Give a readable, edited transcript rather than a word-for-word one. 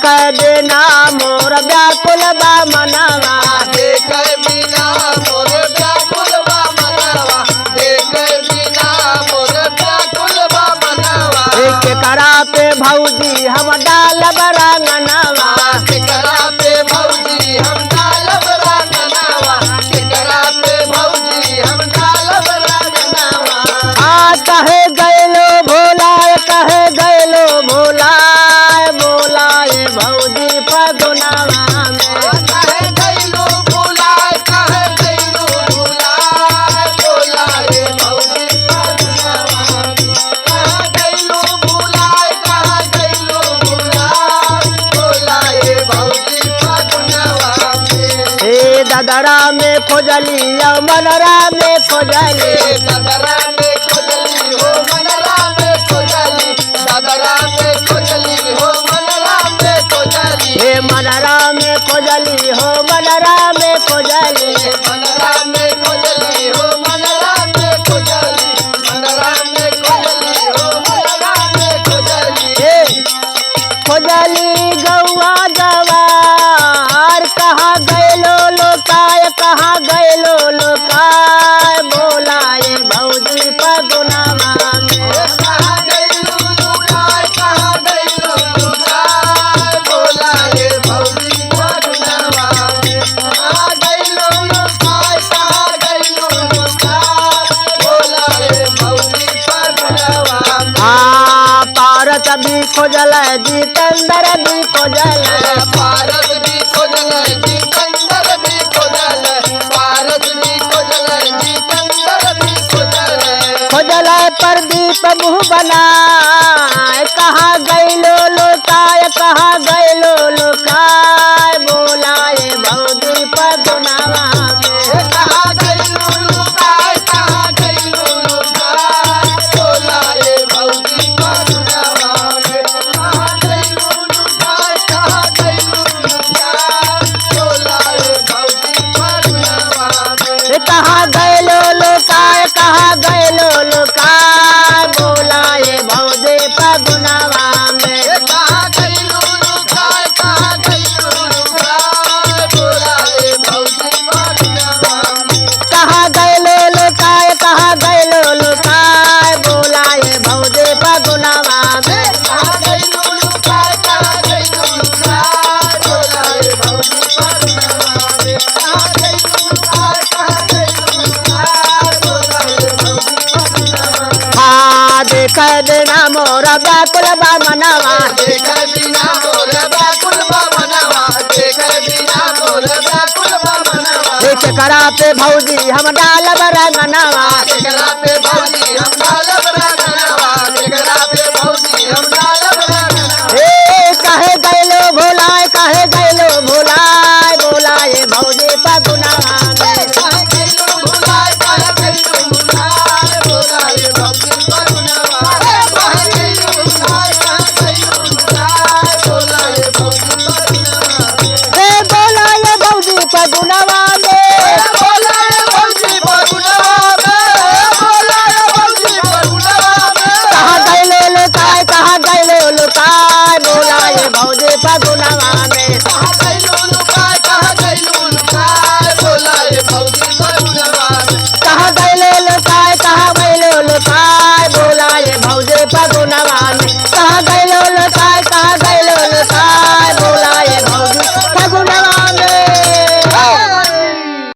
देख बिना मोर व्याकुल बा मनवा। देख बिना मोर व्याकुल बा मनवा, देख बिना मोर व्याकुल बा मनवा। एक करा पे भौजी हम डालब रंगनवा। केकरा पे भौजी हम डालब रंगनवा, केकरा पे भौजी हम डालब रंगनवा। आ कहे गैलो भोलाय, कहे गैलो भोलाय, बोलाए भौजी फगुनवा में। काहे गइलू भुलाय, काहे गइलू भुलाय, बोलाए भौजी फगुनवा में। काहे गइलू भुलाय, काहे गइलू भुलाय, बोलाए भौजी फगुनवा में। हे ददरा में खोजली या मनरा में खोजली। दादरा में खोजली हो मनरा में खोजली, दादरा में खोजली हो मनरा में खोजली। हे मनरा में खोजली हो मनरा में खोजली। मनरा में खोजली हो मनरा में खोजली, मनरा में खोजली हो मनरा में खोजली। हे खोजली गौआ जवार, कहाँ गैलो लोकाय, कहाँ गैलो लोकाय, बोलाए भौजी फगुनवा में। कहाँ गइलू लुकाय, कहाँ गइलू लुकाय, बोलाए भौजी फगुनवा में। कहाँ गइलू लुकाय, कहाँ गइलू लुकाय, बोलाए भौजी फगुनवा में। आ पारस भी खोजल जितेंद्र भी खोजल। पारस भी खोजल जितेंद्र भी खोजल, पारस भी खोजल जितेंद्र भी खोजल। खोजल प्रदीप मुँह बनाए, कहाँ गैलो लोकाय, कहाँ गैलो लोकाय, बोलाए भौजी फगुनवा में। कहाँ गइलू लुकाय, कहाँ गइलू लुकाय, बोलाए भौजी फगुनवा में। कहाँ गइलू लुकाय, कहाँ गइलू लुकाय, बोलाए भौजी फगुनवा में। कहाँ गैलो लोकाय, कहाँ गैलो लोकाय, बोलाए भौजी फगुनवा में। कहाँ गइलू लुकाय, कहाँ गइलू लुकाय, बोलाए भौजी फगुनवा में। कहाँ गैलो लोकाय, कहाँ गैलो लोकाय, बोलाए भौजी फगुनवा में। कहाँ गइलू लुकाय, कहाँ गइलू लुकाय, बोलाए भौजी फगुनवा में। कहाँ गइलू लुकाय, कहाँ गइलू लुकाय, बोलाए भौजी फगुनवा में। आ देख बिना मोर व्याकुल बा मनवा। देख बिना मोर व्याकुल बा मनवा, देख बिना मोर व्याकुल बा मनवा। देख करा पे भौजी हम डालब रंगनवा। केकरा पे भौजी हम डालब रंगनवा, केकरा पे भौजी हम डालब रंगनवा। हे कहे गैलो भोलाय, कहे गैलो भोलाय, बोलाए भौजी फगुनवा में। काहे गइलू भुलाय, काहे गइलू भुलाय, बोलाए भौजी फगुनवा। काहे गइलू भुलाय, काहे गइलू भुलाय, बोलाए भौजी फगुनवा। हे बोलाए भौजी फगुनवा में। बोलाए भौजी फगुनवा में, बोलाए भौजी फगुनवा में। कहाँ गैलो लोकाय, कहाँ गैलो लोकाय, बोलाए भौजी फगुनवा में। कहाँ